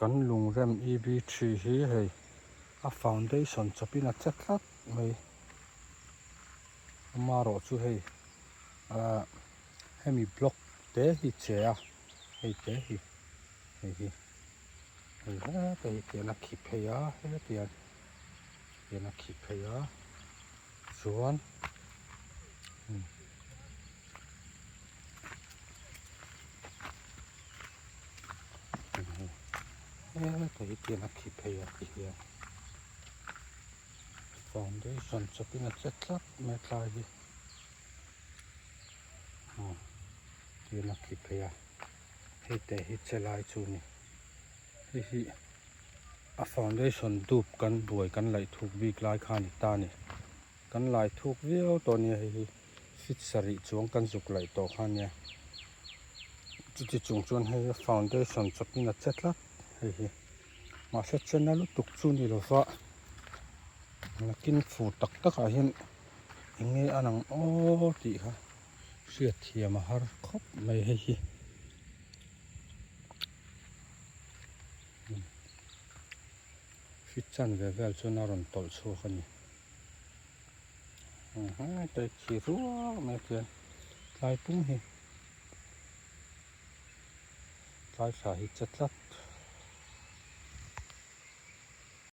Kan lungrem EB3 hi hei a foundation chawpin a che tlat mai. Amaherawh chu hei ah hemi block te hi che a hei te hi hei hi hei hete hi tian a khi phei a hetiang tian a khi phei a chuan heta hi tian a khi phei a ti hian foundation chawpin a che tlat mai tlai hi aw tian a khi phei a hei te hi che lai chu a ni hei hi a foundation dup kan buai kan laih thuk bik lai kha a ni ta a ni. Kan lai thuk viau tawh nia hei hi feet sarih chuang kan zuk laih tawh kha nia chuti chung chuan hei a foundation chawpin a che tlat hei hi mahse chena lutuk chu ni lova nakin fur tak tak ah hian eng nge a lang aw tih kha hriatthiam a har khawp mai hei hi. Feet chanve vel chuan a rawn tawlh chhuak a ni. Hei khi ruak mai khian tlai pum hi tlai thla hi che tlat.